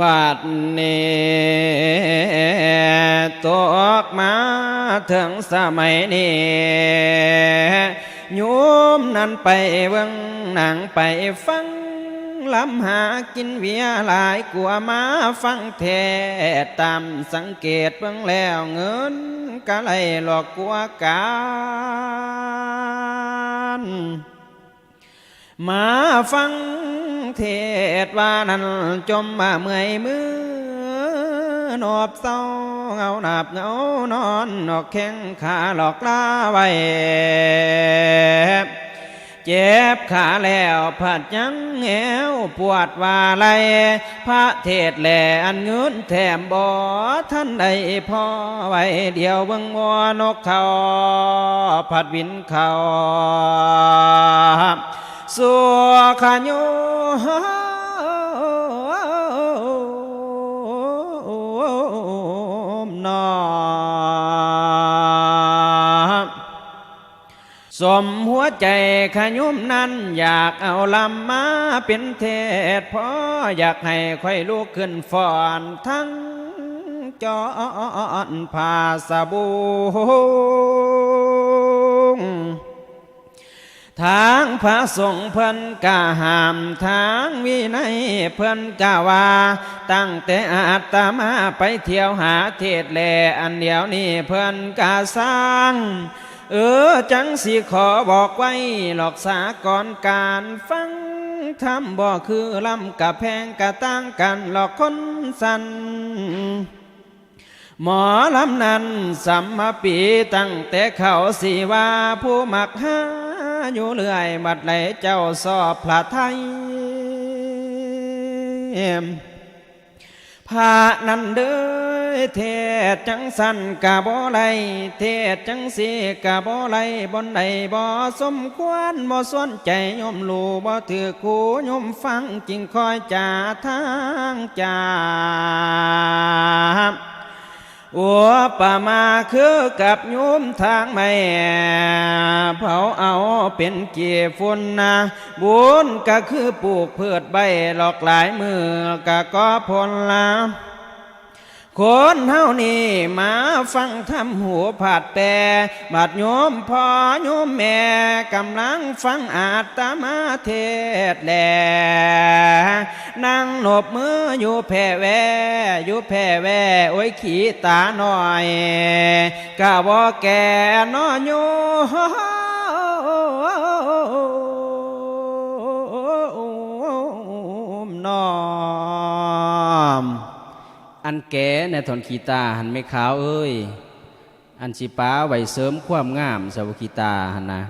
ບາດນີ້ຕົກມາເຖິງສະໄໝນີ້ ໂຍມນັ້ນໄປເບິ່ງໜັງ ໄປຟັງລຳ ຫາກິນເວຍຫຼາຍກວ່າມາຟັງເທດ ຕາມສັງເກດເບິ່ງແລ້ວເງິນກະໄຫຼຫຼອກກວ່າການ ມາຟັງເທດວ່ານັ້ນ ຈົ່ມວ່າເມື່ອຍມືນອບເຊົາ ເຫງົາໜາບເຫງົານອນ ອອກແຂ້ງຂາຫຼອກລາໄວ້ ເຈັບຂາແລ້ວພັດຍັງແຮວປວດວ່າໄຫຼ ພະເທດແລອັນເງິນແຖມບໍ່ທັນໄດ້ພໍໄວ້ ດຽວເບິ່ງວ່ານົກເຂົາ ພັດບິນເຂົ້າສູ່ຂະໂຍມນອ ສົມຫົວໃຈຂະໂຍມນັ້ນ ຢາກເອົາລຳມາເປັນເທດ ພໍຢາກໃຫ້ຂ້ອຍລຸກຂຶ້ນຟ້ອນ ທັງຈອນພາສະບຸງ ທາງພະສົງເພິ່ນກະຫ້າມ ທາງວິໄນເພິ່ນກະວ່າ ຕັ້ງແຕ່ອາດຕະມາໄປທ່ຽວຫາເທດແລ ອັນດຽວນີ້ເພິ່ນກະສ້າງ ເອີ ຈັ່ງຊິຂໍບອກໄວ້ຫຼອກສາກ່ອນການ ຟັງທຳບໍ່ຄືລຳ ກະແພງກະຕ່າງກັນຫຼອກຄົນຊັ້ນ ໝໍລຳນັ້ນສຳມະປີ ຕັ້ງແຕ່ເຂົາຊິວ່າ ຜູ້ມັກຫາຢູ່ເລື້ອຍ ບັດໃດເຈົ້າຊອບພະໄທ ພະນັ້ນເດີ ເທດຈັ່ງຊັ້ນກະບໍ່ໄດ້ ເທດຈັ່ງຊີ້ກະບໍ່ໄດ້ ບ່ອນໃດບໍ່ສົມຄວນ ບໍ່ຊວນໃຈໂຍມຮູ້ ບໍ່ຖືກຄູໂຍມຟັງ ຈຶ່ງຄອຍຈາທາງຈາ ອຸປະມາຄືກັບໂຍມທາງໄມ້ ເຜົາເອົາເປັນຂີ້ຝຸ່ນນະ ບຸນກະຄືປູກພືດໄວ້ ຫຼອກຫຼາຍມື້ກະກໍພົ້ນລະ ຄົນເຮົານີ້ມາຟັງທຳຫູພາດແປ ບາດໂຍມພໍ່ໂຍມແມ່ກຳລັງຟັງອາດຕະມາເທດແລ ນັ່ງນົບມືຢູ່ແຜ່ແວ່ ຢູ່ແຜ່ແວ່ ໂອ້ຍຂີ້ຕານ້ອຍ ກະບໍ່ແກ່ນໍໂຍມ ນ້ອມ ອັນແກ່ໃນທ່ອນຂີ້ຕາຫັ້ນແມ່ຂາວເອີຍ ອັນຊິປາໄວ້ເສີມຄວາມງາມ ສາວຂີ້ຕາຫັ້ນນະ